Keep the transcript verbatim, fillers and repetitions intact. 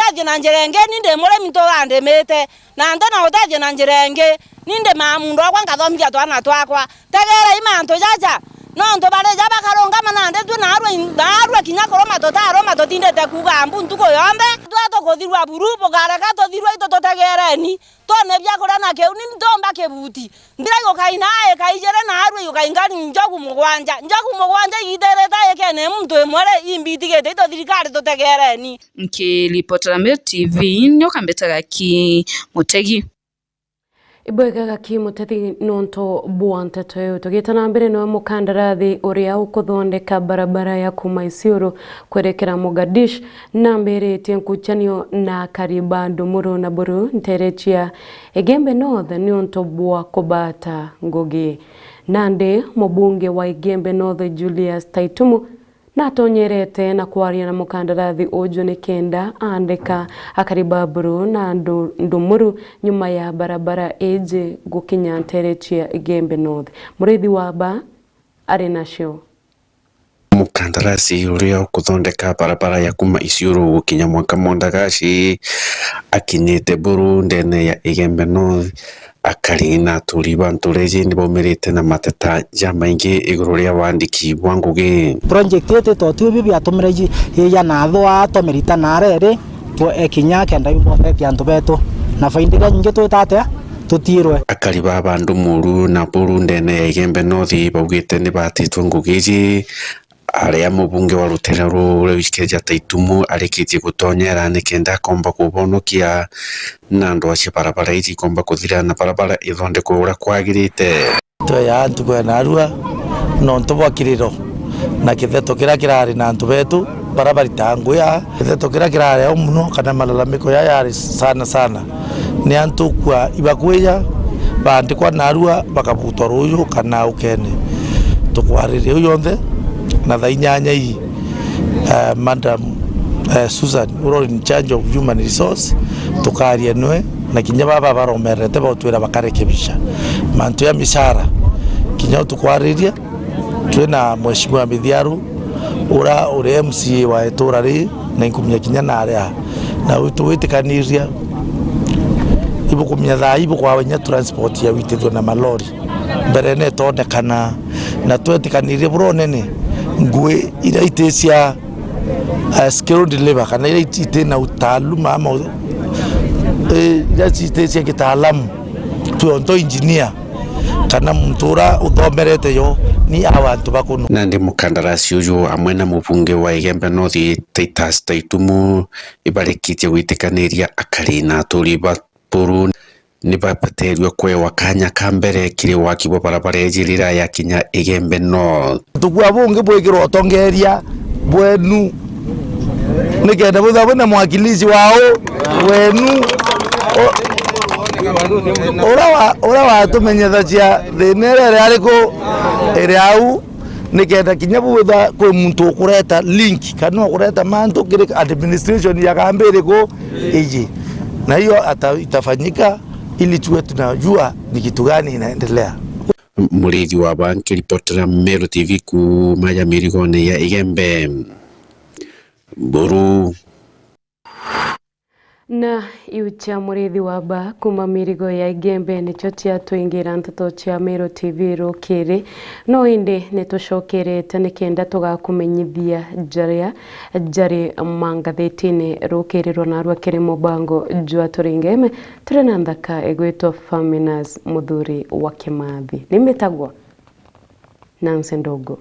Utethie na njira ingi, ni ndi murimi ntugandimite, na nti na utethie na njira ingi, ni ndimaa mundu wakwa nkathomithia twana twakwa. Tegeerei mantu jaja, nontu barija bakarungama nandi twi naarua, naarua kinya kuruma tutaruma tutindite kuuga mbu ntuku yonthe. Twa tukuthirua buru, bukareka tuthirua itu tutegeereni. Twone biakuria na kiu, ni ntomba kibuti. Nthira igukaina ika ijiri naarua igukaingari njogu mugwanja. Njogu mugwanja igithirite ikene muntu imwe ri, imbitigite itu thirikari tutegeereni. Nkiripotera Meru T V, nio kambitaga ki Mutegi. Ibwega gaki Muteti nontu bwa nteto iu. Tugiita na mbere, niwe mukandarathi uria ukuthondeka barabara ya kuuma Isiolo kwerekera Mogadish nambiritie nkuchanio na akari ba Ndumuru na Buru nteere cia Igembe North niuntu bwa kubata ngugi. Nandi mubunge wa Igembe North Julius Taitumu natonyerete na kwaria na mukandarathi uju nikenda aandika akari ba Buru na Ndu-, Ndumuru nyuma ya barabara iji gukinya nteere cia Igembe North. Murithi wa ba ari nacio. Mukandarasi uria ukuthondeka barabara ya kuma Isiolo gukinya mwanka Mondagashi akinyite Buru ndene ya Igembe North. Akari na aturi ba ntura iji ni baumirite na mateta jamaingi iguru ria wandiki bwa ngugi. Project ii ititwe tu ibi biatumire ji-, ija na thua, twamirita na reri, twe-, ekinya kenda imbothetie antu betu. Na faida iria nyingi twita atia? Tutiirwe. Akari ba bandu Muru na Buru ndene ya Igembe North baugite ni batitwe ngugi iji, aria mubunge wa rutere ruu uria wikirija Taitumu arikitie gutonyera nikenda akomba kubonokia na ndwaa cia barabara iji ikomba kuthira na barabara ithondekwe uria kwagirite. Tweya ntuku ya narua nontu bwa kiriro na kitheto kiria kirari na antu betu baria baritaga ngugi aa. Kitheto kiria kirari au muno kana malalamiko ya yari sana sana ni antu kwa ibakwija baandikwa narua bakabutwa ruuju kana ukene. Tukwariria iu yonthe na thaa inyanya ii, eh, Madam, eh, Susan, uria uri in charge of human resource, tukaria nwe na kinya baba baromerete bautwira bakarekebisha mantu ya mishara. Kinya utukwariria, twi na Mheshimiwa Mithiaru, uria uri M C A wa itura ri, na inkumia kinya naria. Na wi-, twitikaniria ibukumia thaa ibukwaba inya transport ya witithua na malori. Mbere netonekana, na twetikanirie bura unene ngui iria iti cia, eh, skilled labor, kana iria iti, iti na utaaluma ama u-, eh, iria iti cia kitaalamu, tuonto engineer, kana muntu uria uthomerete yo ni awa antu bakunu. Nandi mukandarasi uju amwe na mubunge wa Igembe North Titus Taitumu ibarikitie gwitikaniria akari na aturi ba Buru ni babateerue kwewa kanya ka mbere kiri waki bwa barabara iji riria yakinya Igembe North. Tukua bungi bwikirwa utongeria bwenu nikenda bwithwa bwina mwakilishi wao wenu. U-, uria wa-, uria watumenyethagia thina iria iri ariku iri au, nikenda kinya bwithwa kwi muntu ukureta link kana ukureta mantu kiri administration ya kambi iriku iji, na hiyo ata-, itafanyika ili tuwe tunajua ni kitu gani inaendelea. Murithi wa ba nkiripotera Meru T V kuuma ya mirigone ya Igembe, Buru. Na iu cia Murithi wa ba kuuma mirigo ya Igembe nicio ciatwingira nteto cia Meru T V rukiri. No indi nitucokerete nikenda tugakumenyithia jaria jari mangathetine rukiri rwa narua kiri mubango jwa Turingeme. Turi na nthaka igwitwa Faminas Muthuri wa Kimathi. Ni mbitagwa Nancy Ndogo.